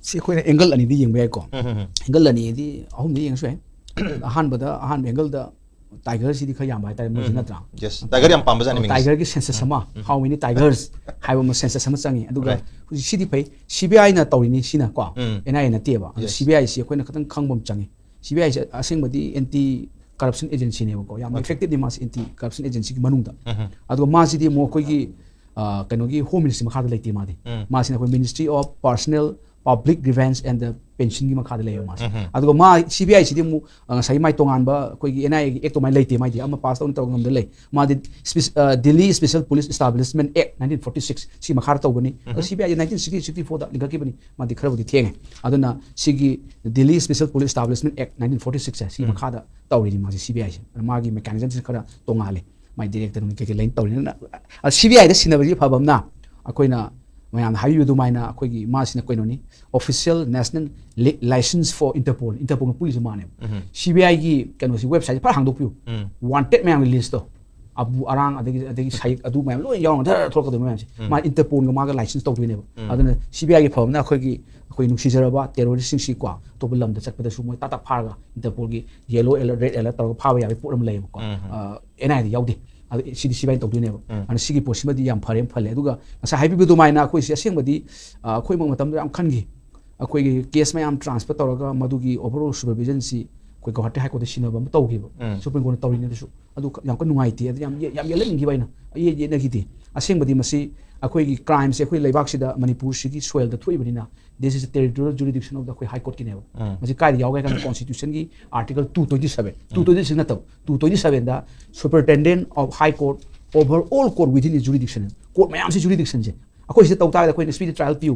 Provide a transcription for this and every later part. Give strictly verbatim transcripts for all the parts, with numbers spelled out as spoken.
ꯁꯤ ꯑꯩꯈꯣꯏꯅ ꯑꯦꯡꯒꯜ ꯑꯅꯤꯗꯤ ꯌꯦꯡꯕ ꯌꯥꯏꯀꯣ꯫ ꯎꯝ, ꯎꯝ, ꯎꯝ. ꯑꯦꯡꯒꯜ ꯑꯅꯤꯗꯤ ꯑꯍꯨꯝꯗꯤ ꯌꯦꯡꯉꯁꯨ ꯌꯥꯏ꯫ ꯑꯍꯥꯟꯕꯗ ꯑꯍꯥꯟꯕ ꯑꯦꯡꯒꯜꯗ ꯇꯥꯏꯒꯔꯁꯤꯗꯤ ꯈꯔ ꯌꯥꯝꯕ ꯍꯥꯏꯇꯥꯔꯦ, ꯃꯣꯏꯁꯤ ꯅꯠꯇ꯭ꯔꯥ? Yes, ꯇꯥꯏꯒꯔ ꯌꯥꯝ ꯄꯥꯝꯕꯖꯥꯠꯅꯤ ꯃꯤꯁꯦ. ꯇꯥꯏꯒꯔꯒꯤ census ꯑꯃ, how many tigers ꯍꯥꯏꯕ ꯑꯃ census ꯑꯃ ꯆꯪꯉꯤ꯫ ꯑꯗꯨꯒ Right. ꯍꯧꯖꯤꯛ ꯁꯤꯗꯤ ꯐꯩ, CBIꯅ ꯇꯧꯔꯤꯅꯤ ꯁꯤꯅ ꯀꯣ, ꯎꯝ. NIA ꯅꯠꯇꯦꯕ꯫ ꯑꯗꯣ Yes. CBIꯁꯤ ꯑꯩꯈꯣꯏꯅ ꯈꯤꯇꯪ ꯈꯪꯕ ꯑꯃ ꯆꯪꯉꯤ꯫ CBIꯁꯦ ꯑꯁꯦꯡꯕꯗꯤ anti corruption agencyꯅꯦꯕꯀꯣ, ꯌꯥꯝ effectiveꯅꯤ ꯃꯥꯁꯤ anti corruption agencyꯒꯤ ꯃꯅꯨꯡꯗ꯫ ꯎꯝ. ꯑꯗꯨꯒ ꯃꯥꯁꯤꯗꯤ ꯑꯃꯨꯛ ꯑꯩꯈꯣꯏꯒꯤ ꯑ, ꯀꯩꯅꯣꯒꯤ Home Ministry ꯃꯈꯥꯗ ꯂꯩꯇꯦ ꯃꯥꯗꯤ꯫ ꯎꯝ. ꯃꯥꯁꯤꯅ ꯑꯩꯈꯣꯏ Ministry of Personnel, Public Grievance and the Pensionꯒꯤ ꯃꯈꯥꯗ ꯂꯩꯌꯦꯕ ꯃꯥꯁꯦ꯫ ꯎꯝ. ꯑꯗꯨꯒ ꯃꯥ CBIꯁꯤꯗꯤ ꯑꯃꯨꯛ ꯑ, ꯉꯁꯥꯏꯒꯤ ꯃꯥꯏ ꯇꯣꯉꯥꯟꯕ ꯑꯩꯈꯣꯏꯒꯤ NIAꯒꯤ act ꯑꯗꯨꯃꯥꯏꯅ ꯂꯩꯇꯦ, ꯃꯥꯏꯗꯤ ꯑꯃ pass ꯇꯧꯅ ꯇꯧꯔ ꯉꯝꯗ ꯂꯩ꯫ ꯃꯥꯗꯤ ꯁ꯭ꯄꯤ-, ꯑ, Delhi Special Police Establishment Act nineteen forty six ꯁꯤ ꯃꯈꯥꯗ ꯇꯧꯕꯅꯤ꯫ ꯑꯗꯣ CBIꯁꯤ nineteen sixty sixty fourꯗ ꯂꯤꯡꯈꯠꯈꯤꯕꯅꯤ, ꯃꯥꯗꯤ ꯈꯔꯕꯨꯗꯤ ꯊꯦꯡꯉꯦ꯫ ꯑꯗꯨꯅ ꯁꯤꯒꯤ Delhi Special Police Establishment Act nineteen forty sixꯁꯦ ꯁꯤ ꯃꯈꯥꯗ ꯇꯧꯔꯤꯅꯤ ꯃꯥꯁꯦ CBIꯁꯦ꯫ ꯑꯗꯨꯅ ꯃꯥꯒꯤ mechanismꯁꯦ ꯈꯔ ꯇꯣꯡꯉꯥꯜꯂꯦ꯫ ꯃꯥꯏ directorꯅ ꯀꯩꯀꯩ ꯂꯩꯅ ꯇꯧꯔꯤꯅꯤꯅ꯫ ꯑ, CBIꯗ ꯁꯤꯟꯅꯕꯁꯤ ꯐꯕ ꯑꯃꯅ ꯑꯩꯈꯣꯏꯅ ꯃꯌꯥꯝꯅ ꯍꯥꯏꯕꯤꯕ ꯑꯗꯨꯃꯥꯏꯅ ꯑꯩꯈꯣꯏꯒꯤ ꯃꯥꯁꯤꯅ ꯀꯩꯅꯣꯅꯤ, Official National Li-, License for Interpol, Interpolꯅ ꯄꯨꯜꯂꯤꯁꯦ ꯃꯥꯅꯦꯕ꯫ CBIꯒꯤ ꯀꯩꯅꯣꯁꯤ websiteꯁꯤ ꯐꯔ ꯍꯥꯡꯗꯣꯛꯄꯤꯌꯨ꯫ ꯎꯝ. Wanted ꯃꯌꯥꯝꯒꯤ listꯇꯣ, ꯑꯕꯨ ꯑꯔꯥꯡ ꯑꯗꯒꯤ, ꯑꯗꯒꯤ ꯁꯥꯏꯛ ꯑꯗꯨ ꯃꯌꯥꯝ ꯂꯣꯏ ꯌꯥꯎꯔꯒ ꯙꯔ ꯊꯣꯛꯂꯛꯀꯗꯣꯏꯕ ꯃꯌꯥꯝꯁꯦ꯫ ꯃꯥ Interpolꯒ ꯃꯥꯒ license ꯇꯧꯗꯣꯏꯅꯦꯕ꯫ ꯑꯗꯨꯅ CBIꯒꯤ ꯐꯕꯅ ꯑꯩꯈꯣꯏꯒꯤ, ꯑꯩꯈꯣꯏ ꯅꯨꯡꯁꯤꯖꯔꯕ terroristꯁꯤꯡꯁꯤ ꯀꯣ ꯑꯇꯣꯞꯄ ꯂꯝꯗ ꯆꯠꯄꯗꯁꯨ ꯃꯣꯏ ꯇꯥꯛ ꯇꯥꯛ ꯐꯥꯔꯒ Interpolꯒꯤ yellow alert, red alert ꯇꯧꯔꯒ ꯐꯥꯕ ꯌꯥꯕꯒꯤ ꯄꯣꯠ ꯑꯃ ꯂꯩꯌꯦꯕꯀꯣ꯫ ꯑ, NIAꯗ ꯌꯥꯎꯗꯦ꯫ ꯑꯗꯨ ꯁꯤꯗꯤ CBIꯅ ꯇꯧꯗꯣꯏꯅꯦꯕ꯫ ꯑꯗꯨꯅ ꯁꯤꯒꯤ ꯄꯣꯠꯁꯤꯃꯗꯤ ꯌꯥꯝ ꯐꯔꯦ, ꯌꯥꯝ ꯐꯜꯂꯦ꯫ ꯑꯗꯨꯒ ꯉꯁꯥꯏ ꯍꯥꯏꯕꯤꯕ ꯑꯗꯨꯃꯥꯏꯅ ꯑꯩꯈꯣꯏꯁꯦ ꯑꯁꯦꯡꯕꯗꯤ, ꯑ, ꯑꯩꯈꯣꯏ ꯃꯇꯝꯗ ꯌꯥꯝ ꯈꯟꯈꯤ꯫ ꯑꯩꯈꯣꯏꯒꯤ case ꯃꯌꯥꯝ transfer ꯇꯧꯔꯒ ꯃꯗꯨꯒꯤ overall supervisionꯁꯤ ꯑꯩꯈꯣꯏ ꯒꯧꯍꯥꯇꯤ High Courtꯇ ꯁꯤꯟꯅꯕ ꯑꯃ ꯇꯧꯈꯤꯕ꯫ ꯎꯝ. Supreme Courtꯅ ꯇꯧꯔꯤꯅꯦ ꯑꯗꯨꯁꯨ꯫ ꯑꯗꯨ ꯈ-, ꯌꯥꯝ ꯀꯟꯅ ꯅꯨꯡꯉꯥꯏꯇꯦ꯫ ꯑꯗꯨ ꯌꯥꯝ ꯌꯦ-, ꯌꯥꯝ ꯌꯦꯠꯍꯟꯅꯤꯡꯈꯤꯕ ꯑꯩꯅ꯫ ꯌꯦꯠ-, ꯌꯦꯠꯅꯈꯤꯗꯦ꯫ ꯑꯁꯦꯡꯕꯗꯤ ꯃꯁꯤ ꯑꯩꯈꯣꯏꯒꯤ crimeꯁꯦ ꯑꯩꯈꯣꯏ ꯂꯩꯕꯥꯛꯁꯤꯗ ꯃꯅꯤꯄꯨꯔꯁꯤꯒꯤ soilꯗ ꯊꯣꯛꯏꯕꯅꯤꯅ, this is the territorial jurisdiction of the ꯑꯩꯈꯣꯏ High Courtꯀꯤꯅꯦꯕ꯫ ꯎꯝ. ꯃꯁꯤ ꯀꯥꯏꯗ ꯌꯥꯎꯒꯦ ꯍꯥꯏ ꯀꯥꯟꯗ Constitutionꯒꯤ Article two twenty seven, two twenty six ꯅꯠꯇꯕ, two twenty sevenꯗ Superintendent of High Court over all court within its jurisdiction꯫ Court ꯃꯌꯥꯝꯁꯤ jurisdictionꯁꯦ꯫ ꯑꯩꯈꯣꯏ ꯁꯤꯗ ꯇꯧ ꯇꯥꯔꯒꯗꯤ ꯑꯩꯈꯣꯏꯅ speedy trial ꯄꯤꯌꯨ꯫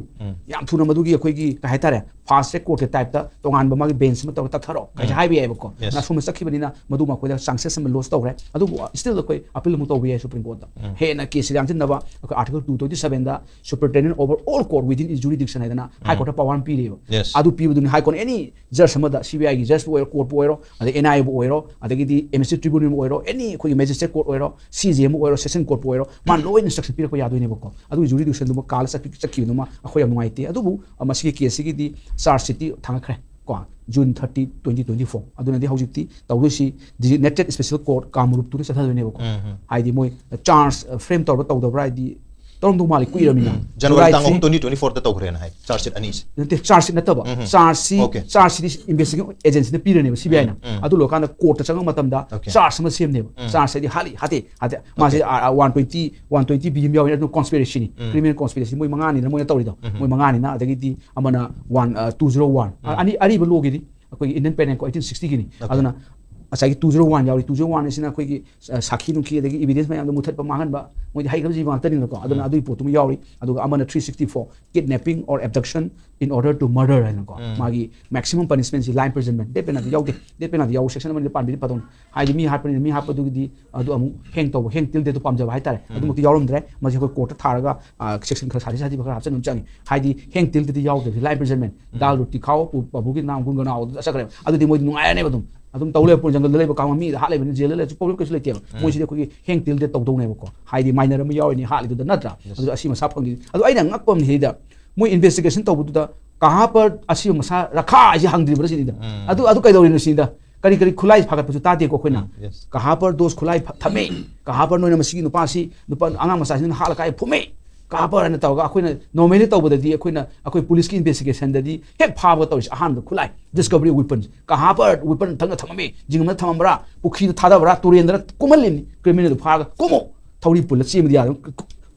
ꯌꯥꯝ ꯊꯨꯅ ꯃꯗꯨꯒꯤ ꯑꯩꯈꯣꯏꯒꯤ ꯀꯩ ꯍꯥꯏꯇꯥꯔꯦ, ꯐꯥꯁ ꯇ꯭ꯔꯦꯛ ꯀꯣꯔꯠꯀꯤ ꯇꯥꯏꯞꯇ ꯇꯣꯉꯥꯟꯕ ꯃꯥꯒꯤ ꯕꯦꯟꯁ ꯑꯃ ꯇꯧꯔꯒ ꯇꯛꯊꯔꯛꯑꯣ ꯀꯥꯏꯁꯦ ꯎꯝ꯫ ꯍꯥꯏꯕ ꯌꯥꯏꯕꯀꯣ꯫ Yes. ꯅ ꯑꯁꯣꯝꯗ ꯆꯠꯈꯤꯕꯅꯤꯅ ꯃꯗꯨꯃ ꯑꯩꯈꯣꯏꯗ ꯆꯥꯟꯁꯦꯁ ꯑꯃ ꯂꯣꯁ ꯇꯧꯈ꯭ꯔꯦ꯫ ꯑꯗꯨꯕꯨ ꯁ꯭ꯇꯤꯜ ꯑꯩꯈꯣꯏ ꯑꯄꯤꯜ ꯑꯃꯨꯛ ꯇꯧꯕ ꯌꯥꯏ ꯁꯨꯄ꯭ꯔꯤꯝ ꯀꯣꯔꯠꯇ꯫ ꯎꯝ꯫ ꯍꯦꯟꯅ ꯀꯦꯁꯁꯦ ꯌꯥꯡꯁꯤꯟꯅꯕ ꯑꯩꯈꯣꯏ ꯑꯥꯔꯇꯤꯀꯜ ꯇꯨ ꯇ꯭ꯋꯦꯟꯇꯤ ꯁꯕꯦꯟꯗ superintendent over all court within its jurisdiction ꯍꯥꯏꯗꯅ ꯍꯥꯏ ꯀꯣꯔꯠꯇ ꯄꯋꯥꯔ ꯑꯃ ꯄꯤꯔꯤꯕ꯫ Yes. ꯑꯗꯨ ꯄꯤꯕꯗꯨꯅꯤ ꯍꯥꯏ ꯀꯣꯔꯠ ꯑꯦꯅꯤ ꯖꯁ ꯑꯃꯗ, ꯁꯤ ꯕꯤ ꯑꯥꯏꯒꯤ ꯖꯁꯄꯨ ꯑꯣꯏꯔꯣ, ꯀꯣꯔꯠꯄꯨ ꯑꯣꯏꯔꯣ, ꯑꯗꯩ ꯑꯦꯟ ꯑꯥꯏ ꯑꯦꯕꯨ ꯑꯣꯏꯔꯣ, ꯑꯗꯒꯤꯗꯤ ꯑꯦꯗꯃꯤꯅꯤꯁꯇ꯭ꯔꯦꯇꯤꯚ ꯇ꯭ꯔꯤꯕ꯭ꯌꯨꯅꯦꯜ ꯑꯣꯏꯔꯣ, ꯑꯦꯅꯤ ꯑꯩꯈꯣꯏꯒꯤ ꯃꯦꯖꯤꯁꯇ꯭ꯔꯦꯠ ꯀꯣꯔꯠ ꯑꯣꯏꯔꯣ, ꯁꯤ ꯖꯦ ꯑꯦꯝ ꯑꯣꯏꯔꯣ, ꯁꯦꯁꯟ ꯀꯣꯔꯠꯄꯨ ꯑꯣꯏꯔꯣ, ꯃꯥꯅ ꯂꯣꯏꯅ ꯏꯟꯁꯇ꯭ꯔꯛꯁꯟ ꯄꯤꯔꯛꯄ ꯌꯥꯗꯣꯏꯅꯦꯕꯀꯣ꯫ ꯑꯗꯨꯒꯤ ꯖꯨꯔꯤꯗꯤꯛꯁꯟꯗꯨꯃ ꯀꯥꯜꯂ ꯆꯠꯈꯤ-, ꯆꯠꯈꯤꯕꯗꯨꯃ ꯑꯩꯈꯣꯏ ꯌꯥꯝ ꯅꯨꯡꯉꯥꯏꯇꯦ꯫ ꯑꯗꯨꯕꯨ ꯑ, ꯃꯁꯤꯒꯤ ꯀꯦꯁꯁꯤꯒꯤꯗꯤ ꯆꯥꯔꯖ ꯁꯤꯠꯇꯤ ꯊꯥꯡꯒꯠꯈ꯭ꯔꯦ ꯀꯣ, June thirty, twenty twenty four. ꯑꯗꯨꯅꯗꯤ ꯍꯧꯖꯤꯛꯇꯤ ꯇꯧꯗꯣꯏꯁꯤ ꯗꯤꯖꯤꯒꯅꯦꯇꯦꯠ ꯁ꯭ꯄꯦꯁꯦꯜ ꯀꯣꯔꯠ ꯀꯥꯃꯔꯨꯞꯇꯨꯗ ꯆꯠꯊꯗꯣꯏꯅꯦꯕꯀꯣ꯫ ꯎꯝ, ꯎꯝ꯫ ꯍꯥꯏꯗꯤ ꯃꯣꯏ ꯆꯥꯔꯖ ꯐ꯭ꯔꯦꯝ ꯇꯧꯔꯕ ꯇꯧꯗꯕ꯭ꯔꯥ ꯍꯥꯏꯗꯤ ꯇꯧꯔꯝꯗꯧ ꯃꯥꯜꯂꯤ, ꯀꯨꯏꯔꯕꯅꯤꯅ꯫ ꯖꯅꯋꯥꯔꯤ ꯇꯥꯡ July ꯑꯍꯨꯝ, three ꯇ꯭ꯋꯦꯟꯇꯤ ꯇ꯭ꯋꯦꯟꯇꯤ ꯐꯣꯔꯗ ꯇꯧꯈ꯭ꯔꯦꯅ ꯍꯥꯏ, ꯆꯥꯔꯖ ꯁꯤꯠ ꯑꯅꯤꯁꯦ꯫ ꯅꯠꯇꯦ, ꯆꯥꯔꯖ ꯁꯤꯠ ꯅꯠꯇꯕ꯫ Um, um. Charge sheet, Okay. Charge ꯁꯤꯠꯇꯤ ꯏꯟꯚꯦꯁꯇꯤꯒꯦꯁꯟ ꯑꯦꯖꯦꯟꯁꯤꯅ ꯄꯤꯔꯅꯦꯕ, ꯁꯤ ꯕꯤ ꯑꯥꯏꯅ꯫ ꯎꯝ, ꯎꯝ꯫ ꯑꯗꯨ ꯂꯣꯏꯔꯀꯥꯟꯗ ꯀꯣꯔꯠꯇ ꯆꯪꯉꯛꯄ ꯃꯇꯝꯗ Okay. ꯆꯥꯔꯖ ꯑꯃ ꯁꯦꯝꯅꯦꯕ꯫ ꯎꯝ꯫ ꯆꯥꯔꯖ ꯍꯥꯏꯗꯤ ꯍꯥꯠꯂꯤ, ꯍꯥꯠꯇꯦ, ꯍꯥꯠꯇꯦ꯫ ꯃꯥꯁꯦ Okay. ꯑ, ꯑ, one twenty, one twenty B ꯑꯃ ꯌꯥꯎꯔꯤ, ꯑꯗꯨ ꯀꯣꯟꯁꯄꯤꯔꯦꯁꯤꯅꯤ꯫ ꯎꯝ꯫ ꯀ꯭ꯔꯤꯃꯤꯅꯦꯜ ꯀꯣꯟꯁꯄꯤꯔꯦꯁꯤ꯫ ꯃꯣꯏ ꯃꯉꯥꯅꯤꯅ ꯃꯣꯏꯅ ꯇꯧꯔꯤꯗꯣ꯫ ꯎꯝ꯫ ꯃꯣꯏ ꯃꯉꯥꯅꯤꯅ, ꯑꯗꯒꯤꯗꯤ ꯑꯃꯅ ꯋꯥꯟ, ꯑ, ꯇꯨ ꯖꯤꯔꯣ ꯋꯥꯟ꯫ ꯑ, ꯎꯝ꯫ ꯑꯅꯤ-, ꯑꯔꯤꯕ ꯂꯣꯒꯤꯗꯤ ꯑꯩꯈꯣꯏꯒꯤ ꯏꯟꯗꯤꯌꯟ ꯄꯦꯅꯦꯜ ꯀꯣꯗ ꯑꯩꯠꯇꯤꯟ ꯁꯤꯛꯁꯇꯤꯒꯤꯅꯤ꯫ Okay. ꯑꯗꯨꯅ ꯉꯁꯥꯏꯒꯤ ꯇꯨ ꯖꯤꯔꯣ ꯋꯥꯟ ꯌꯥꯎꯔꯤ꯫ ꯇꯨ ꯖꯤꯔꯣ ꯋꯥꯟ ꯑꯁꯤꯅ ꯑꯩꯈꯣꯏꯒꯤ, ꯑ, ꯁꯥꯈꯤ ꯅꯨꯡꯈꯤ ꯑꯗꯒꯤ ꯏꯕꯤꯗꯦꯟꯁ ꯃꯌꯥꯝꯗꯣ ꯃꯨꯊꯠꯄ ꯃꯥꯡꯍꯟꯕ, ꯃꯣꯏꯗꯤ ꯍꯩꯈ꯭ꯔꯕ ꯖꯤꯕ ꯉꯥꯛꯇꯅꯤꯅꯀꯣ꯫ ꯑꯗꯨꯅ ꯎꯝ꯫ ꯑꯗꯨꯒꯤ ꯄꯣꯠꯇꯨꯃ ꯌꯥꯎꯔꯤ꯫ ꯑꯗꯨꯒ ꯑꯃꯅ three sixty four, kidnapping or abduction in order to murder ꯍꯥꯏꯅꯀꯣ꯫ ꯎꯝ꯫ ꯃꯥꯒꯤ ꯃꯦꯛꯁꯤꯃꯝ ꯄꯅꯤꯁꯃꯦꯟꯁꯤ ꯂꯥꯏꯐ ꯏꯝꯄ꯭ꯔꯤꯖꯟꯃꯦꯟ, ꯗꯦꯠ ꯄꯦꯅꯥꯜꯇꯤ ꯌꯥꯎꯗꯦ꯫ ꯗꯦꯠ ꯄꯦꯅꯥꯜꯇꯤ ꯌꯥꯎꯕ ꯁꯦꯛꯁꯟ ꯑꯃꯅꯤ ꯄꯥꯟꯕꯤꯔꯗꯤ ꯐꯗꯧꯅꯤ꯫ ꯍꯥꯏꯗꯤ ꯃꯤ ꯍꯥꯠꯄꯅꯤꯅ ꯃꯤ ꯍꯥꯠꯄꯗꯨꯒꯤꯗꯤ ꯑꯗꯨ ꯑꯃꯨꯛ ꯍꯦꯡ ꯇꯧꯕ, ꯍꯦꯡ ꯇꯤꯜ ꯗꯦꯠꯇꯣ ꯄꯥꯝꯖꯕ ꯍꯥꯏꯇꯥꯔꯦ꯫ ꯎꯝ꯫ ꯑꯗꯨꯃꯛꯇꯤ ꯌꯥꯎꯔꯝꯗ꯭ꯔꯦ꯫ ꯃꯁꯤ ꯑꯩꯈꯣꯏ ꯀꯣꯔꯠꯇ ꯊꯥꯔꯒ, ꯑ, ꯁꯦꯛꯁꯟ ꯈꯔ ꯁꯥꯊꯤ ꯁꯥꯊꯤꯕ ꯈꯔ ꯍꯥꯞꯆꯟꯕ ꯑꯃ ꯆꯪꯉꯤ꯫ ꯍꯥꯏꯗꯤ ꯍꯦꯡ ꯇꯤꯜꯗꯗꯤ ꯌꯥꯎꯗ꯭ꯔꯦ, ꯂꯥꯏꯐ ꯏꯝꯄ꯭ꯔꯤꯖꯟꯃꯦꯟ꯫ ꯎꯝ꯫ ꯗꯥꯜ ꯔꯣꯇꯤ ꯈꯥꯎ, ꯄꯨ-, ꯄꯥꯕꯨꯒꯤ ꯅꯥꯝ ꯒꯨꯟꯒꯅꯥꯎ ꯑꯗꯨꯗ ꯆꯠꯈ꯭ꯔꯦꯕ꯫ ꯑꯗꯨꯗꯤ ꯃꯣꯏꯗꯤ ꯅꯨꯡꯉꯥꯏꯔꯅꯦꯕ ꯑꯗꯨꯝ꯫ ꯑꯗꯨꯝ ꯇꯧ ꯂꯩꯕ ꯄꯣꯠ, ꯖꯪꯒꯜꯗ ꯂꯩꯕ ꯀꯥꯡꯕꯨ ꯃꯤꯗ ꯍꯥꯠ ꯂꯩꯕꯅꯤ, ꯖꯦꯜꯗ ꯂꯩꯔꯁꯨ ꯄ꯭ꯔꯣꯕ꯭ꯂꯦꯝ ꯀꯩꯁꯨ ꯂꯩꯇꯦꯕ꯫ ꯎꯝ꯫ ꯃꯣꯏꯁꯤꯗꯤ ꯑꯩꯈꯣꯏꯒꯤ ꯍꯦꯡ ꯇꯤꯜꯗ ꯇꯧꯗꯧꯅꯦꯕꯀꯣ꯫ ꯍꯥꯏꯗꯤ ꯃꯥꯏꯅꯔ ꯑꯃ ꯌꯥꯎꯔꯤꯅꯤ ꯍꯥꯠꯂꯤꯗꯨꯗ ꯅꯠꯇ꯭ꯔꯥ? Yes. ꯑꯗꯨꯗ ꯑꯁꯤ ꯃꯁꯥ ꯐꯪꯗꯦ꯫ ꯑꯗꯣ ꯑꯩꯅ ꯉꯛꯄ ꯑꯃꯅ ꯁꯤꯗ ꯃꯣꯏ ꯏꯟꯚꯦꯁꯇꯤꯒꯦꯁꯟ ꯇꯧꯕꯗꯨꯗ ꯀꯍꯥ ꯄꯔ ꯑꯁꯤꯕ ꯃꯁꯥ ꯔꯈꯥ ꯍꯥꯏꯁꯤ ꯍꯪꯗ꯭ꯔꯤꯕ꯭ꯔꯥ ꯁꯤꯅꯤꯗ꯫ ꯎꯝ꯫ ꯑꯗꯨ, ꯑꯗꯨ ꯀꯩꯗꯧꯔꯤꯅꯣ ꯁꯤꯅꯤꯗ꯫ ꯀꯔꯤ ꯀꯔꯤ ꯈꯨꯠꯂꯥꯏ ꯐꯥꯒꯠꯄꯁꯨ ꯇꯥꯗꯦꯀꯣ ꯑꯩꯈꯣꯏꯅ꯫ ꯎꯝ, yes. ꯀꯍꯥ ꯄꯔ ꯗꯣꯁ ꯈꯨꯠꯂꯥꯏ ꯐ-, ꯊꯝꯃꯦ꯫ ꯀꯍꯥ ꯄꯔ ꯅꯣꯏꯅ ꯃꯁꯤꯒꯤ ꯅꯨꯄꯥꯁꯤ, ꯅꯨꯄꯥ ꯑꯉꯥꯡ ꯃꯆꯥꯁꯤꯡꯅ ꯍꯥꯠꯂ ꯀꯥꯏ ꯐꯨꯝꯃꯦ꯫ ꯀꯍꯥ ꯄꯔ ꯍꯥꯏꯅ ꯇꯧꯔꯒ ꯑꯩꯈꯣꯏꯅ ꯅꯣꯔꯃꯦꯂꯤ ꯇꯧꯕꯗꯗꯤ ꯑꯩꯈꯣꯏꯅ, ꯑꯩꯈꯣꯏ ꯄꯨꯂꯤꯁꯀꯤ ꯏꯟꯚꯦꯁꯇꯤꯒꯦꯁꯟꯗꯗꯤ ꯍꯦꯛ ꯐꯥꯕꯒ ꯇꯧꯔꯤꯁꯦ ꯑꯍꯥꯟꯕ ꯈꯨꯠꯂꯥꯏ, ꯗꯤꯁꯀꯚꯔꯤ ꯋꯦꯄꯟ꯫ ꯀꯍꯥ ꯄꯔ ꯋꯦꯄꯟ ꯊꯪꯅ ꯊꯝꯃꯝꯃꯦ, ꯖꯤꯡ ꯑꯃꯗ ꯊꯝꯃꯝꯕ꯭ꯔꯥ, ꯄꯨꯈ꯭ꯔꯤꯗ ꯊꯥꯗꯕ꯭ꯔꯥ, ꯇꯨꯔꯦꯟꯗ ꯀꯨꯝꯍꯜꯂꯤꯅꯤ꯫ ꯀ꯭ꯔꯤꯃꯤꯅꯦꯜꯗꯨ ꯐꯥꯔꯒ ꯀꯨꯝꯃꯣ, ꯊꯧꯔꯤ ꯄꯨꯜꯂ ꯆꯦꯟꯕꯗꯤ ꯌꯥꯗꯕ꯫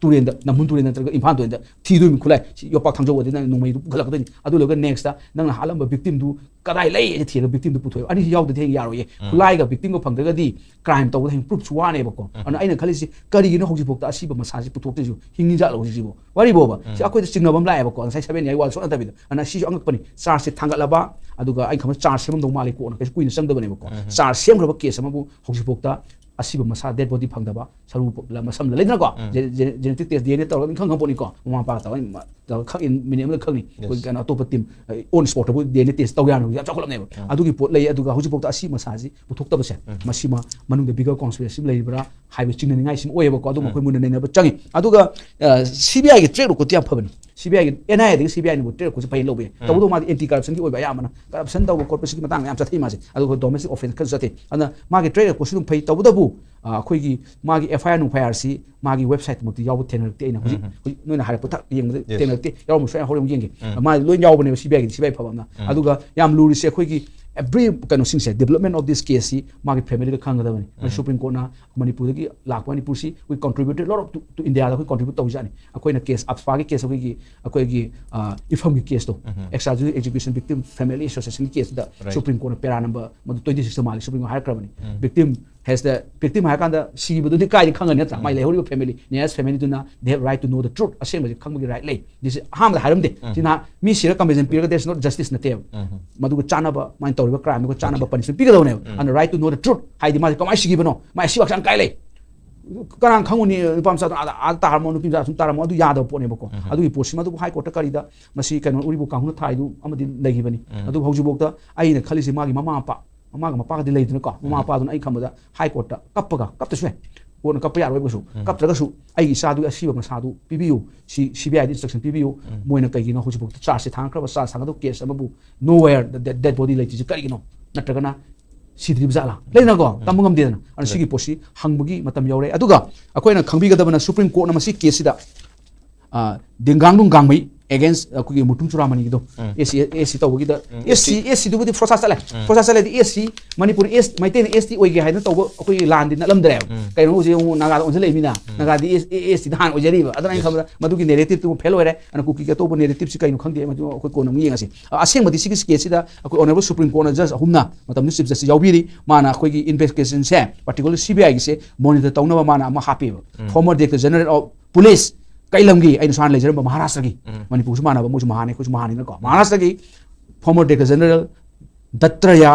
ꯇꯨꯔꯦꯟꯗ, ꯅꯝꯕꯨꯜ ꯇꯨꯔꯦꯟ ꯅꯠꯇ꯭ꯔꯒ ꯏꯝꯐꯥꯜ ꯇꯨꯔꯦꯟꯗ ꯊꯤꯗꯣꯏꯅꯤ ꯈꯨꯠꯂꯥꯏ꯫ ꯁꯤ ꯌꯣꯄꯥꯛ ꯊꯥꯡꯖꯧ ꯑꯣꯏꯔꯗꯤ ꯅꯪ ꯅꯣꯡꯃꯩꯗꯨ ꯄꯨꯈꯠꯂꯛꯀꯗꯣꯏꯅꯤ꯫ ꯑꯗꯨ ꯂꯣꯏꯔꯒ next ꯅꯪꯅ ꯍꯥꯠꯂꯝꯕ victim ꯗꯨ ꯀꯗꯥꯏ ꯂꯩ ꯍꯥꯏꯅ ꯊꯤꯔꯒ victim ꯗꯨ ꯄꯨꯊꯣꯛꯑꯦ꯫ ꯑꯅꯤꯁꯤ ꯌꯥꯎꯗꯗꯤ ꯍꯦꯛ ꯌꯥꯔꯣꯏꯌꯦ꯫ ꯈꯨꯠꯂꯥꯏꯒ victim ꯒ ꯐꯪꯗ꯭ꯔꯒꯗꯤ crime ꯇꯧꯕꯗ ꯍꯌꯦꯡ proof ꯁꯨ ꯋꯥꯅꯦꯕꯀꯣ꯫ ꯑꯗꯨꯅ ꯑꯩꯅ ꯈꯜꯂꯤꯁꯤ, ꯀꯔꯤꯒꯤꯅꯣ ꯍꯧꯖꯤꯛꯐꯥꯎꯗ ꯑꯁꯤꯕ ꯃꯁꯥꯁꯤ ꯄꯨꯊꯣꯛꯇ꯭ꯔꯤꯁꯤꯕꯨ? ꯍꯤꯡꯉꯤ ꯖꯥꯠꯂꯣ ꯍꯧꯖꯤꯛꯁꯤꯕꯨ? ꯋꯥꯔꯤꯕꯣꯕ꯫ ꯁꯤ ꯑꯩꯈꯣꯏꯗ ꯆꯤꯡꯅꯕ ꯑꯃ ꯂꯥꯛꯑꯦꯕꯀꯣ, ꯉꯁꯥꯏ seven A ꯍꯥꯏ ꯋꯥ ꯁꯨꯡꯅꯠꯇꯕꯤꯗ꯫ ꯑꯗꯨꯅ ꯁꯤꯁꯨ ꯑꯉꯛꯄꯅꯤ꯫ Charge ꯁꯦ ꯊꯥꯡꯒꯠꯂꯕ, ꯑꯗꯨꯒ ꯑꯩ ꯈꯟꯕ charge ꯁꯦꯝꯃꯝꯗꯧ ꯃꯥꯜꯂꯤ ꯀꯣꯟꯅ, ꯀꯩꯁꯨ ꯀꯨꯏꯅ ꯆꯪꯗꯕꯅꯦꯕꯀꯣ꯫ Charge ꯁꯦꯝꯈ꯭ꯔꯕ case ꯑꯃꯕꯨ ꯍꯧꯖꯤꯛꯐꯥꯎꯗ ꯑꯁꯤꯕ ꯃꯁꯥ, dead body ꯐꯪꯗꯕ, ꯁꯔꯨ ꯄ-, ꯂ-, ꯃꯁꯝ ꯂ-, ꯂꯩꯗꯅꯀꯣ? J-, J-, genetic test, D N A ꯇꯧꯔꯒ ꯑꯗꯨꯝ ꯈꯪ ꯈꯪꯄꯣꯠꯅꯤꯀꯣ꯫ ꯃꯃꯥ ꯃꯄꯥ ꯇꯧꯔꯒ ꯇꯧꯔꯒ ꯈꯪꯉꯤ, ꯃꯤꯅꯤꯠ ꯑꯃꯗ ꯈꯪꯅꯤ꯫ ꯑꯩꯈꯣꯏ ꯀꯩꯅꯣ ꯑꯇꯣꯞꯄ team, ꯑ, on spot ꯇꯕꯨ D N A test ꯇꯧ ꯌꯥꯅꯕ ꯌꯥꯝ ꯆꯥꯎꯈꯠꯂꯝꯅꯦꯕ꯫ ꯑꯗꯨꯒꯤ ꯄꯣꯠ ꯂꯩ꯫ ꯑꯗꯨꯒ ꯍꯧꯖꯤꯛꯐꯥꯎꯗ ꯑꯁꯤ ꯃꯁꯥꯁꯤ ꯄꯨꯊꯣꯛꯇꯕꯁꯦ, ꯃꯁꯤꯃ ꯃꯅꯨꯡꯗ bigger conspiracy ꯑꯃ ꯂꯩꯔꯤꯕ꯭ꯔꯥ ꯍꯥꯏꯕ ꯆꯤꯡꯅꯅꯤꯡꯉꯥꯏꯁꯤ ꯑꯃ ꯑꯣꯏꯌꯦꯕꯀꯣ꯫ ꯑꯗꯨꯝ ꯑꯩꯈꯣꯏ ꯃꯨꯟꯅ ꯅꯩꯅꯕ ꯆꯪꯉꯤ꯫ ꯑꯗꯨꯒ, ꯑ, C B I ꯒꯤ track record ꯇꯤ ꯌꯥꯝ ꯐꯕꯅꯤ꯫ C B I ꯒꯤ, N I A ꯗꯒꯤ C B I ꯅꯕꯨ track record ꯁꯦ ꯐꯩꯅ ꯂꯧꯕ ꯌꯥꯏ꯫ ꯇꯧꯕꯗꯕꯨ ꯃꯥꯗꯤ anti corruption ꯒꯤ ꯑꯣꯏꯕ, ꯑꯌꯥꯝꯕꯅ corruption ꯇꯧꯕ ꯈꯣꯠꯄ ꯁꯤꯒꯤ ꯃꯇꯥꯡꯗ ꯌꯥꯝ ꯆꯠꯊꯩ ꯃꯥꯁꯦ꯫ ꯑꯗꯨꯒ domestic offence ꯈꯔꯁꯨ ꯆꯠꯊꯩ꯫ ꯑꯗꯨꯅ ꯃꯥꯒꯤ track record ꯁꯨ ꯑꯗꯨꯝ ꯐꯩ꯫ ꯇꯧꯕꯇꯕꯨ, ꯑ, ꯑꯩꯈꯣꯏꯒꯤ ꯃꯥꯒꯤ F I R ꯅꯨꯡ F I R ꯁꯤ ꯃꯥꯒꯤ website ꯃꯛꯇꯤ ꯌꯥꯎꯕ ꯊꯦꯡꯅꯔꯛꯇꯦ꯫ ꯑꯩꯅ ꯍꯧꯖꯤꯛ, ꯍꯧꯖꯤꯛ ꯅꯣꯏꯅ ꯍꯥꯏꯔꯛꯄ ꯊꯛ ꯌꯦꯡꯕꯗ ꯊꯦꯡꯅꯔꯛꯇꯦ꯫ ꯌꯥꯎꯔꯝꯕꯁꯨ ꯌꯥꯏ, ꯍꯣꯔꯦꯟ ꯑꯃꯨꯛ ꯌꯦꯡꯒꯦ꯫ ꯃꯥꯗꯤ ꯂꯣꯏ ꯌꯥꯎꯕꯅꯦꯕ C B I ꯒꯤꯗꯤ, C B I ꯐꯕ ꯑꯃꯅ꯫ ꯑꯗꯨꯒ ꯌꯥꯝ ꯂꯨꯔꯤꯁꯦ ꯑꯩꯈꯣꯏꯒꯤ every ꯀꯩꯅꯣꯁꯤꯡꯁꯦ, development of this case ꯁꯤ ꯃꯥꯒꯤ family ꯗ ꯈꯪꯒꯗꯕꯅꯤ꯫ ꯃꯁꯤ Supreme Court ꯅ ꯃꯅꯤꯄꯨꯔꯗꯒꯤ ꯂꯥꯛꯄ, ꯃꯅꯤꯄꯨꯔꯁꯤ we contributed lot of to, to India ꯗ ꯑꯩꯈꯣꯏ contribute ꯇꯧꯖꯥꯠꯅꯤ꯫ ꯑꯩꯈꯣꯏꯅ case, ꯑꯞꯁꯄꯥꯒꯤ case, ꯑꯩꯈꯣꯏꯒꯤ, ꯑꯩꯈꯣꯏꯒꯤ, ꯑ, ꯏꯐꯝꯒꯤ case ꯇꯣ, extrajudicial execution victim family association ꯒꯤ case ꯇꯨꯗ Supreme Court ꯅ para number ꯃꯗꯨ twenty six ꯇ ꯃꯥꯜꯂꯤ, Supreme Court ꯍꯥꯏꯔꯛꯈ꯭ꯔꯕꯅꯤ꯫ Victim has the, victim ꯍꯥꯏꯔ ꯀꯥꯟꯗ ꯁꯤꯕꯗꯨꯗꯤ ꯀꯥꯏꯗꯤ ꯈꯪꯒꯅꯤ ꯅꯠꯇ꯭ꯔꯥ? ꯃꯥꯏ ꯂꯩꯍꯧꯔꯤꯕ family, nearest family ꯗꯨꯅ they have right to know the truth, ꯑꯁꯦꯡꯕꯁꯤ ꯈꯪꯕꯒꯤ right ꯂꯩ꯫ ꯁꯤ ꯑꯍꯥꯟꯕꯗ ꯍꯥꯏꯔꯝꯗꯦ꯫ ꯁꯤꯅ ꯃꯤ ꯁꯤꯔ compensation ꯄꯤꯔꯒ there's not justice ꯅꯠꯇꯦꯕ꯫ ꯃꯗꯨꯒ ꯆꯥꯅꯕ, ꯃꯥꯏꯅ ꯇꯧꯔꯤꯕ crime ꯗꯨꯒ ꯆꯥꯅꯕ punishment ꯄꯤꯒꯗꯧꯅꯦꯕ꯫ ꯑꯗꯨꯅ right to know the truth ꯍꯥꯏꯗꯤ ꯃꯥꯁꯦ ꯀꯃꯥꯏꯅ ꯁꯤꯈꯤꯕꯅꯣ, ꯃꯥꯏ ꯑꯁꯤꯕ ꯍꯛꯆꯥꯡ ꯀꯥꯏ ꯂꯩ, ꯀꯅꯥꯅ ꯈꯪꯉꯨꯅꯤ? ꯅꯨꯄꯥ ꯃꯆꯥꯗꯨꯅ ꯑꯥꯗ, ꯑꯥꯗ ꯇꯥꯔꯝꯃꯣ, ꯅꯨꯄꯤ ꯃꯆꯥ ꯁꯨꯝ ꯇꯥꯔꯝꯃꯣ, ꯑꯗꯨ ꯌꯥꯗꯕ ꯄꯣꯠꯅꯦꯕꯀꯣ꯫ ꯑꯗꯨꯒꯤ ꯄꯣꯠꯁꯤꯃ ꯑꯗꯨꯕꯨ High Court ꯇ ꯀꯔꯤꯗ ꯃꯁꯤ ꯀꯩꯅꯣ ꯎꯔꯤꯕꯣꯛ ꯀꯥꯡꯕꯨꯅ ꯊꯥꯏꯗꯨ ꯑꯃꯗꯤ ꯂꯩꯈꯤꯕꯅꯤ꯫ ꯑꯗꯨꯕꯨ ꯍꯧꯖꯤꯛꯐꯥꯎꯗ ꯑꯩꯅ ꯈꯜꯂꯤꯁꯦ ꯃꯥꯒꯤ ꯃꯃꯥ ꯃꯄꯥ, ꯃꯃꯥꯒ ꯃꯄꯥꯒꯗꯤ ꯂꯩꯗꯅꯀꯣ, ꯃꯃꯥ ꯃꯄꯥꯗꯨꯅ ꯑꯩ ꯈꯟꯕꯗ High Court ꯇ ꯀꯞꯄꯒ, ꯀꯞꯇꯁꯨ ꯌꯥꯏ, ꯀꯣꯟꯅ ꯀꯞꯄ ꯌꯥꯔꯣꯏꯕꯁꯨ, ꯀꯞꯇ꯭ꯔꯒꯁꯨ ꯑꯩꯒꯤ ꯏꯆꯥꯗꯨꯒꯤ ꯑꯁꯤꯕ ꯃꯁꯥꯗꯨ ꯄꯤꯕꯤꯌꯨ, ꯁꯤ C B I the instruction ꯄꯤꯕꯤꯌꯨ꯫ ꯃꯣꯏꯅ ꯀꯩꯒꯤꯅꯣ ꯍꯧꯖꯤꯛꯐꯥꯎꯗ charge ꯁꯦ ꯊꯥꯡꯒꯠꯈ꯭ꯔꯕ, charge ꯊꯥꯡꯒꯠꯄ case ꯑꯃꯕꯨ nowhere the dead, dead body ꯂꯩꯇ꯭ꯔꯤꯁꯦ ꯀꯔꯤꯒꯤꯅꯣ? ꯅꯠꯇ꯭ꯔꯒꯅ ꯁꯤꯗ꯭ꯔꯤꯕ ꯖꯥꯠꯂꯥ? ꯂꯩꯗꯅꯀꯣ, ꯇꯝꯕ ꯉꯝꯗꯦꯗꯅ꯫ ꯑꯗꯨꯅ ꯁꯤꯒꯤ ꯄꯣꯠꯁꯤ ꯍꯪꯕꯒꯤ ꯃꯇꯝ ꯌꯧꯔꯦ꯫ ꯑꯗꯨꯒ ꯑꯩꯈꯣꯏꯅ ꯈꯪꯕꯤꯒꯗꯕꯅ Supreme Court ꯅ ꯃꯁꯤ case ꯁꯤꯗ, ꯑ, ꯗꯦꯡꯒꯥꯡꯗꯨꯡ ꯒꯥꯡꯃꯩ against ꯑꯩꯈꯣꯏꯒꯤ Mutum ꯆꯨꯔꯥꯃꯅꯤꯒꯤꯗꯣ, S C, S C ꯇꯧꯕꯒꯤꯗ, S C, ꯑꯦꯁ ꯁꯤꯗꯨꯕꯨꯗꯤ ꯐꯣꯔꯁꯥ ꯆꯠꯂꯦ꯫ ꯐꯣꯔꯁꯥ ꯆꯠꯂꯗꯤ ꯑꯦꯁ ꯁꯤ, ꯃꯅꯤꯄꯨꯔ ꯑꯦꯁ, ꯃꯩꯇꯩꯅ ꯑꯦꯁ ꯇꯤ ꯑꯣꯏꯒꯦ ꯍꯥꯏꯗꯅ ꯇꯧꯕ ꯑꯩꯈꯣꯏꯒꯤ ꯂꯥꯟꯗꯤ ꯅꯠꯂꯝꯗ꯭ꯔꯦꯕ꯫ ꯀꯩꯅꯣ ꯍꯧꯖꯤꯛ ꯑꯃꯨꯛ ꯅꯥꯒꯥꯗ ꯑꯣꯟꯁꯤꯜꯂꯛꯏꯃꯤꯅ, ꯅꯥꯒꯥꯗꯤ ꯑꯦꯁ, ꯑꯦ, ꯑꯦꯁ ꯇꯤꯗ ꯍꯥꯟꯅ ꯑꯣꯏꯖꯔꯤꯕ꯫ ꯑꯗꯨꯅ ꯑꯩꯅ ꯈꯟꯕꯗ ꯃꯗꯨꯒꯤ narrative ꯇꯨ fail ꯑꯣꯏꯔꯦ꯫ ꯑꯗꯨꯅ ꯀꯨꯀꯤꯒꯤ ꯑꯇꯣꯞꯄ narrative ꯁꯤ ꯀꯩꯅꯣ ꯈꯪꯗꯦ, ꯃꯗꯨ ꯑꯩꯈꯣꯏ ꯀꯣꯟꯅ ꯑꯃꯨꯛ ꯌꯦꯡꯉꯁꯤ꯫ ꯑ, ꯑꯁꯦꯡꯕꯗꯤ ꯁꯤꯒꯤ case ꯁꯤꯗ ꯑꯩꯈꯣꯏ honourable Supreme Court ꯅ judge ꯑꯍꯨꯝꯅ, ꯃꯇꯝꯗꯨ Chief Justice ꯌꯥꯎꯕꯤꯔꯤ, ꯃꯥꯅ ꯑꯩꯈꯣꯏꯒꯤ investigation say, particular C B I ꯒꯤꯁꯦ monitor ꯇꯧꯅꯕ ꯃꯥꯅ ꯑꯃ ꯍꯥꯞꯄꯤꯕ꯫ Former Director General of Police, ꯀꯩ ꯂꯝꯒꯤ? ꯑꯩꯅ ꯁꯥꯟꯅ ꯂꯩꯖꯔꯝꯕ ꯃꯍꯥꯔꯥꯁꯇ꯭ꯔꯒꯤ, ꯃꯅꯤꯄꯨꯔꯁꯨ ꯃꯥꯟꯅꯕ, ꯃꯣꯏꯁꯨ ꯃꯍꯥꯅꯤ, ꯑꯩꯈꯣꯏꯁꯨ ꯃꯍꯥꯅꯤꯅꯀꯣ, ꯃꯍꯥꯔꯥꯁꯇ꯭ꯔꯒꯤ former Director General ꯗꯠꯇ꯭ꯔꯌꯥ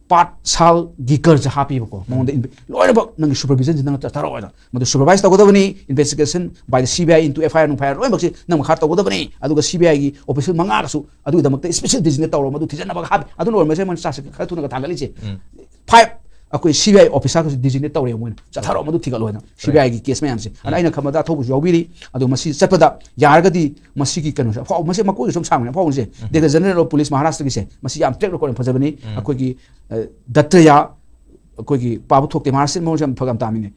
ꯄꯥꯠꯁꯥꯜꯒꯤꯀꯔꯁꯦ ꯍꯥꯞꯄꯤꯕꯀꯣ꯫ ꯃꯉꯣꯟꯗ ꯏꯟ-, ꯂꯣꯏꯅꯃꯛ ꯅꯪꯒꯤ supervision ꯁꯤ ꯅꯪꯅ ꯆꯠꯊꯔꯛꯑꯣꯅ꯫ ꯃꯗꯨ supervise ꯇꯧꯒꯗꯕꯅꯤ, investigation by the C B I into F I R ꯅꯨꯡ F I R ꯂꯣꯏꯅꯃꯛꯁꯤ ꯅꯪ ꯃꯈꯥ ꯇꯧꯒꯗꯕꯅꯤ꯫ ꯑꯗꯨꯒ C B I ꯒꯤ official ꯃꯉꯥꯒꯁꯨ ꯑꯗꯨꯒꯤꯗꯃꯛꯇ special designate ꯇꯧꯔꯣ, ꯃꯗꯨ ꯊꯤꯖꯤꯟꯅꯕꯒ ꯍꯥꯞꯄꯤ꯫ ꯑꯗꯨꯅ ꯑꯣꯏꯔꯝꯕꯁꯦ ꯃꯣꯏꯅ ꯆꯥꯛꯁꯦ ꯈꯔ ꯊꯨꯅꯒ ꯊꯥꯡꯒꯠꯂꯤꯁꯦ꯫ Five, ꯑꯩꯈꯣꯏ C B I officer ꯒꯁꯨ designate ꯇꯧꯔꯦ ꯃꯣꯏꯅ꯫ ꯆꯠꯊꯔꯛꯑꯣ, ꯃꯗꯨ ꯊꯤꯒꯠꯂꯣ ꯍꯥꯏꯅ꯫ C B I ꯒꯤ case ꯃꯌꯥꯝꯁꯦ꯫ ꯑꯗꯨꯅ ꯑꯩꯅ ꯈꯟꯕꯗ ꯑꯊꯧꯕꯁꯨ ꯌꯥꯎꯕꯤꯔꯤ꯫ ꯑꯗꯣ ꯃꯁꯤ ꯆꯠꯄꯗ ꯌꯥꯔꯒꯗꯤ ꯃꯁꯤꯒꯤ ꯀꯩꯅꯣꯁꯦ ꯑꯐꯥꯎ-, ꯃꯁꯤ ꯃꯀꯣꯏꯒꯤ ꯁꯨꯝ ꯁꯥꯡꯕꯅꯤ, ꯑꯐꯥꯎꯕꯁꯦ꯫ Director General of Police ꯃꯍꯥꯔꯥꯁꯇ꯭ꯔꯒꯤꯁꯦ, ꯃꯁꯤ ꯌꯥꯝ track record ꯌꯥꯝ ꯐꯖꯕꯅꯤ꯫ ꯑꯩꯈꯣꯏꯒꯤ, ꯑ, ꯗꯠꯇ꯭ꯔꯌꯥ, ꯑꯩꯈꯣꯏꯒꯤ ꯄꯥꯕ ꯊꯣꯛꯇꯦ, ꯃꯍꯥꯔꯥꯁꯇ꯭ꯔ ꯃꯑꯣꯡꯁꯦ ꯌꯥꯝ ꯐ-, ꯌꯥꯝ ꯇꯥꯃꯤꯅꯦ꯫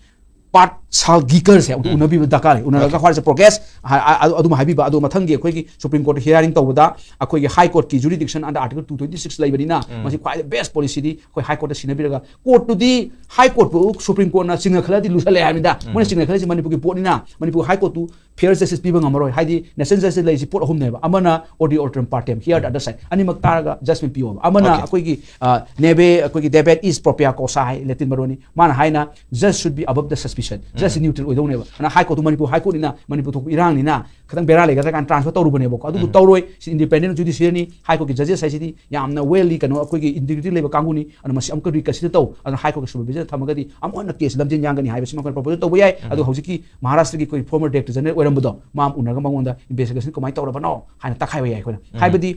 ꯄꯥꯠ ꯁꯥꯜꯒꯤꯀꯔꯁꯦ ꯑꯃꯨꯛꯇ ꯎꯅꯕꯤꯕ ꯗꯔꯀꯥꯔ ꯂꯩ꯫ ꯎꯅꯔꯒ ꯍꯣꯏꯁꯦ progress ꯍꯥꯏ-, ꯑ-, ꯑ-, ꯑꯗꯨꯝ ꯍꯥꯏꯕꯤꯕ꯫ ꯑꯗꯨ ꯃꯊꯪꯒꯤ ꯑꯩꯈꯣꯏꯒꯤ Supreme Court ꯗ hearing ꯇꯧꯕꯗ ꯑꯩꯈꯣꯏꯒꯤ High Court ꯀꯤ jurisdiction under Article two twenty six ꯂꯩꯕꯅꯤꯅ, ꯃꯁꯤ ꯈ꯭ꯋꯥꯏꯗꯒꯤ best policy ꯗꯤ ꯑꯩꯈꯣꯏ High Court ꯇ ꯁꯤꯟꯅꯕꯤꯔꯒ, court ꯇꯨꯗꯤ, High Court ꯄꯨ Supreme Court ꯅ ꯆꯤꯡꯅꯈꯠꯂꯗꯤ ꯂꯨꯁꯜꯂꯦ ꯍꯥꯏꯕꯅꯤꯗ꯫ ꯃꯣꯏꯅ ꯆꯤꯡꯅꯈꯠꯂꯤꯁꯤ ꯃꯅꯤꯄꯨꯔꯒꯤ ꯄꯣꯠꯅꯤꯅ, Manipur High Court two fair justice ꯄꯤꯕ ꯉꯝꯃꯔꯣꯏ꯫ ꯍꯥꯏꯗꯤ national justice ꯂꯩꯔꯤꯁꯤ ꯄꯣꯠ ꯑꯍꯨꯝꯅꯦꯕ꯫ ꯑꯃꯅ odi ortum partem, hear the other side, ꯑꯅꯤꯃꯛ ꯇꯥꯔꯒ judgment ꯄꯤꯌꯣꯕ꯫ ꯑꯃꯅ ꯑꯩꯈꯣꯏꯒꯤ, ꯑ, nebe, ꯑꯩꯈꯣꯏꯒꯤ debet is propria causa high Latin ꯃꯔꯣꯟꯅꯤ꯫ ꯃꯥꯅ ꯍꯥꯏꯅ judge should be above the suspicion, judge ꯁꯤ neutral ꯑꯣꯏꯗꯧꯅꯦꯕ꯫ ꯑꯗꯨꯅ High Court two Manipur High Court ꯅꯤꯅ, ꯃꯅꯤꯄꯨꯔ ꯊꯣꯛꯄ ꯏꯔꯥꯡꯅꯤꯅ ꯈꯤꯇꯪ ꯕꯦꯔꯥ ꯂꯩꯒꯗ꯭ꯔꯥ ꯀꯥꯏꯅ transfer ꯇꯧꯔꯨꯕꯅꯦꯕꯀꯣ꯫ ꯑꯗꯨꯕꯨ ꯇꯧꯔꯣꯏ꯫ ꯁꯤ independent judiciary ꯅꯤ꯫ High Court ꯀꯤ judges ꯍꯥꯏꯁꯤꯗꯤ ꯌꯥꯝꯅ well ꯂꯤ ꯀꯩꯅꯣ, ꯑꯩꯈꯣꯏꯒꯤ integrity ꯂꯩꯕ ꯀꯥꯡꯕꯨꯅꯤ꯫ ꯑꯗꯨꯅ ꯃꯁꯤ ꯑꯃꯨꯛꯀ reconsider ꯇꯧ꯫ ꯑꯗꯨꯅ High Court ꯀꯤ supervision ꯊꯝꯃꯒꯗꯤ ꯑꯃꯨꯛ ꯍꯦꯟꯅ case ꯂꯝꯖꯦꯟ ꯌꯥꯡꯒꯅꯤ ꯍꯥꯏꯕꯁꯤ ꯃꯈꯣꯏꯅ proposal ꯇꯧꯕ ꯌꯥꯏ꯫ ꯑꯗꯨ ꯍꯧꯖꯤꯛꯀꯤ ꯃꯍꯥꯔꯥꯁꯇ꯭ꯔꯒꯤ ꯑꯩꯈꯣꯏ former director general ꯑꯣꯏꯔꯝꯕꯗꯣ, ꯃꯥ ꯎꯅꯔꯒ ꯃꯉꯣꯟꯗ investigation ꯀꯃꯥꯏꯅ ꯇꯧꯔꯕꯅꯣ ꯍꯥꯏꯅ ꯇꯥꯛꯈꯥꯏꯕ ꯌꯥꯏ ꯑꯩꯈꯣꯏꯅ꯫ ꯍꯥꯏꯕꯗꯤ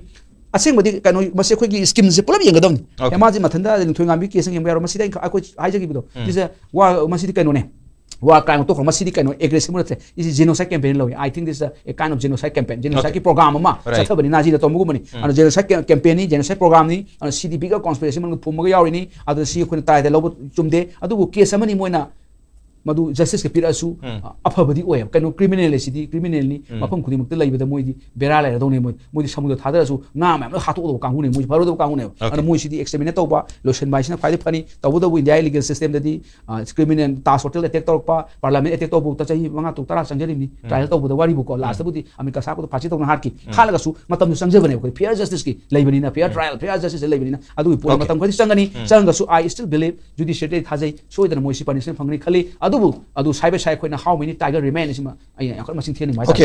ꯑꯁꯦꯡꯕꯗꯤ ꯀꯩꯅꯣ, ꯃꯁꯤ ꯑꯩꯈꯣꯏꯒꯤ scheme ꯁꯦ ꯄꯨꯂꯞ ꯌꯦꯡꯒꯗꯕꯅꯤ꯫ ꯑꯦ, ꯃꯥꯁꯤ ꯃꯊꯟꯇ ꯂꯤꯡꯊꯣꯏ ꯉꯥꯝꯕꯤ case ꯅ ꯌꯦꯡꯕ ꯌꯥꯔꯣꯏ꯫ ꯃꯁꯤꯗꯤ ꯑꯩꯅ, ꯑꯩꯈꯣꯏ ꯍꯥꯏꯖꯈꯤꯕꯗꯣ, ꯁꯤꯁꯦ ꯋꯥ, ꯃꯁꯤꯗꯤ ꯀꯩꯅꯣꯅꯦ꯫ War crime ꯇꯣꯛꯈ꯭ꯔꯣ, ꯃꯁꯤꯗꯤ ꯀꯩꯅꯣ, aggressive ꯅꯠꯇ꯭ꯔꯦ꯫ ꯁꯤꯁꯤ genocide campaign ꯂꯧꯏ꯫ I think this is a kind of genocide campaign, genocide ꯀꯤ program ꯑꯃ ꯆꯠꯊꯕꯅꯤ, ꯅꯥꯖꯤꯗ ꯇꯧꯕꯒꯨꯝꯕꯅꯤ꯫ ꯑꯗꯨꯅ genocide campaign ꯅꯤ, genocide program ꯅꯤ꯫ ꯑꯗꯨꯅ ꯁꯤꯗꯤ bigger conspiracy ꯃꯅꯨꯡꯗ ꯐꯨꯝꯃꯒ ꯌꯥꯎꯔꯤꯅꯤ꯫ ꯑꯗꯨꯅ ꯁꯤ ꯑꯩꯈꯣꯏꯅ ꯇꯔꯥꯏꯗ ꯂꯧꯕ ꯆꯨꯝꯗꯦ꯫ ꯑꯗꯨꯕꯨ case ꯑꯃꯅꯤ ꯃꯣꯏꯅ ꯃꯗꯨ ꯖꯁꯇꯤꯁꯀ ꯄꯤꯔꯛꯑꯁꯨ ꯑ, ꯑꯐꯕꯗꯤ ꯑꯣꯏꯌꯦꯕ꯫ ꯀꯩꯅꯣ, ꯀ꯭ꯔꯤꯃꯤꯅꯦꯜ ꯑꯁꯤꯗꯤ ꯀ꯭ꯔꯤꯃꯤꯅꯦꯜꯅꯤ, ꯃꯐꯝ ꯈꯨꯗꯤꯡꯃꯛꯇ ꯂꯩꯕꯗ ꯃꯣꯏꯗꯤ ꯕꯦꯔꯥ ꯂꯩꯔꯗꯧꯅꯦ꯫ ꯃꯣꯏ ꯃꯣꯏꯗꯤ ꯁꯃꯨꯗ꯭ꯔ ꯊꯥꯗꯔꯁꯨ ꯉꯥ ꯃꯌꯥꯝ ꯂꯣꯏ ꯍꯥꯠꯇꯣꯛꯀꯗꯧꯕ ꯀꯥꯡꯕꯨꯅꯦ꯫ ꯃꯣꯏ ꯐꯔꯣꯏꯗꯕ ꯀꯥꯡꯕꯨꯅꯦꯕ꯫ ꯑꯗꯨꯅ ꯃꯣꯏꯁꯤꯗꯤ ꯑꯦꯛꯁꯇ꯭ꯔꯤꯃꯤꯅꯦꯠ ꯇꯧꯕ, ꯂꯣꯏꯁꯤꯟꯕ ꯍꯥꯏꯁꯤꯅ ꯈ꯭ꯋꯥꯏꯗꯒꯤ ꯐꯅꯤ꯫ ꯇꯧꯕꯇꯕꯨ ꯏꯟꯗꯤꯌꯥꯒꯤ ꯂꯤꯒꯦꯜ ꯁꯤꯁꯇꯦꯝꯗꯗꯤ ꯀ꯭ꯔꯤꯃꯤꯅꯦꯜ ꯇꯥꯖ ꯍꯣꯇꯦꯜ ꯑꯦꯇꯦꯛ ꯇꯧꯔꯛꯄ, ꯄꯥꯔꯂꯥꯃꯦꯟ ꯑꯦꯇꯦꯛ ꯇꯧꯕꯐꯥꯎꯗ ꯆꯍꯤ ꯃꯉꯥ, ꯇꯔꯨꯛ, ꯇꯔꯥ ꯆꯪꯖꯔꯤꯕꯅꯤ ꯇ꯭ꯔꯥꯏꯌꯦꯜ ꯇꯧꯕꯗ꯫ ꯋꯥꯔꯤꯕꯨꯀꯣ, ꯂꯥꯁꯇꯕꯨꯗꯤ ꯑꯃꯤꯔꯀꯥ ꯁꯥꯍꯕꯇꯣ ꯐꯥꯁꯤ ꯇꯧꯅ ꯍꯥꯠꯈꯤ꯫ ꯍꯥꯠꯂꯒꯁꯨ ꯃꯇꯝꯗꯨ ꯆꯪꯖꯕꯅꯦ꯫ ꯑꯩꯈꯣꯏ ꯐꯤꯌꯔ ꯖꯁꯇꯤꯁꯀꯤ ꯂꯩꯕꯅꯤꯅ, ꯐꯤꯌꯔ ꯇ꯭ꯔꯥꯏꯌꯦꯜ, ꯐꯤꯌꯔ ꯖꯁꯇꯤꯁ ꯂꯩꯕꯅꯤꯅ ꯑꯗꯨꯒꯤ ꯄꯣꯠ ꯃꯇꯝ ꯈꯔꯗꯤ ꯆꯪꯒꯅꯤ꯫ ꯆꯪꯉꯒꯁꯨ I still believe, ꯖꯨꯗꯤꯁꯤꯌꯔꯤꯗ ꯊꯥꯖꯩ, ꯁꯣꯏꯗꯅ ꯃꯣꯏꯁꯤ ꯄꯅꯤꯁꯃꯦꯟ ꯐꯪꯒꯅꯤ ꯈꯜꯂꯤ꯫ ꯑꯗꯨꯕꯨ ꯑꯗꯨ side by side ꯑꯩꯈꯣꯏꯅ how many tiger remain ꯁꯤꯃ ꯑꯩꯅ ꯌꯥꯝ ꯀꯟꯅ ꯃꯁꯤꯡ ꯊꯤꯍꯟꯅꯤꯡꯕ ꯍꯥꯏꯇꯥꯔꯦ꯫